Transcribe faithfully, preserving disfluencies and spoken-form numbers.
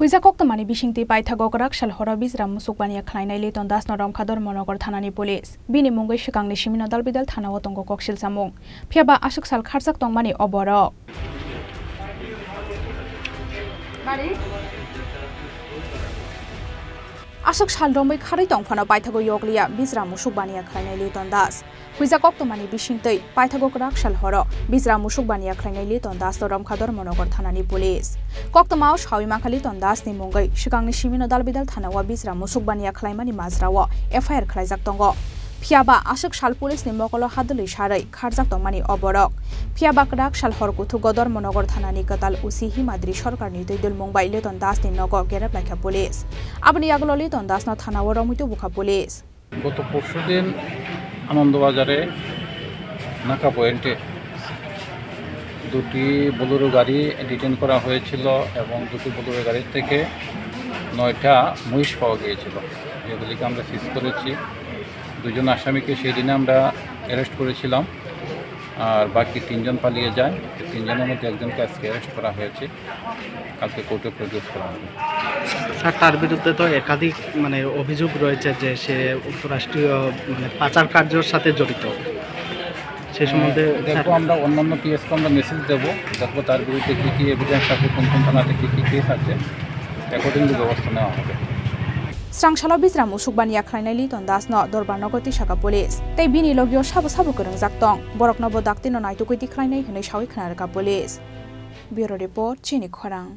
Puisa koktwmani bisingtwi paithago kwrak sal horo Bijra musuk baniya khlainai Liton Das no romkha Dharmanagar thanani police. Bini mungwi swkangni simino dalbidal thanao tongo koksil samung. Phiyaba aswk sal kharjak tongmani o borok. Aswk sal romwi kharwi tongphano paithago yokliya Bijra musuk baniya khlainai Liton Das. Puisa koktwmani bisingtwi paithago kwrak sal horo Bijra musuk baniya khlainai Liton Das no romkha Dharmanagar thanani police. Koktwmao sawi mankha Liton Das ni mungwi swkangni simino dalbidal thanao Bijra musuk baniya khlaimani majrao F I R khlaijak tongo. Phiyaba aswk sal police ni mokolo hadwlwi sarwi kharjak tongmani o borok. Phiyaba kwrak sal hor kuthugo Dharmanagar thanani kwtal O C Himadri Sarkarni twi dulmung bai Liton Das ni nogo gerep laikha police. Aboni yagulo Liton Das no thanao romwi tubukha police. গত পরশুদিন আনন্দবাজারে নাকা পয়েন্টে দুটি বোলেরো গাড়ি ডিটেইন করা হয়েছিল এবং দুটি বোলেরো গাড়ি থেকে নয়টা মহিষ পাওয়া গিয়েছিল, যেগুলিকে আমরা সিজ করেছি। দুজন আসামিকে সেই দিনে আমরা অ্যারেস্ট করেছিলাম, আর বাকি তিনজন পালিয়ে যায়। এই তিনজনের মধ্যে একজনকে আজকে অ্যারেস্ট করা হয়েছে, কালকে কোর্টে প্রডিউস করা হবে। স্যার, তার বিরুদ্ধে তো একাধিক, মানে, অভিযোগ রয়েছে যে সে উত্তরাষ্ট্রীয়, মানে, পাচার কার্যের সাথে জড়িত। সেই সম্বন্ধে, হ্যাঁ, দেখবো, স্যার। আমরা অন্যান্য পিএসকে আমরা মেসেজ দেবো, দেখবো তার বিরুদ্ধে কী কী এভিডেন্স আছে, কোন কোন থানাতে কী কী কেস আছে, অ্যাকর্ডিংলি ব্যবস্থা নেওয়া হবে। Srangsalo Bijra musuk baniya khlainai Liton Das no Dorbar nogo tisaka police. Tei bini logio sabo sabo kwrwngjak tong. Borokno bo daktino naitugwi tikhlainai hwnwi sawi khna rwkha police. Bureau Report, Chini Khorang.